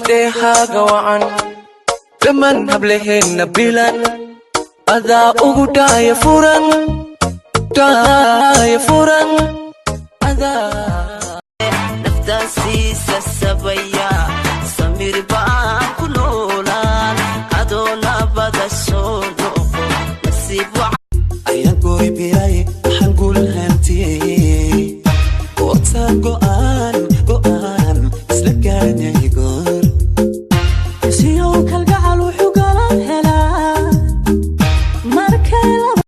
Dheehaaga wacan, dhammaan hablaheenna bilan adaa ugu dhaaya furan, dhaaya furan adaa. Naftaasiisa sabaya, samir baan ku noolaan, adoo nabada soo noqo, nasiib. Ayaan goybilay, waxaan guulhantiyey, wataan go'aan go'aan isla gaadhnay goor. Siyow kalgacal wuxuu galan helaa markay.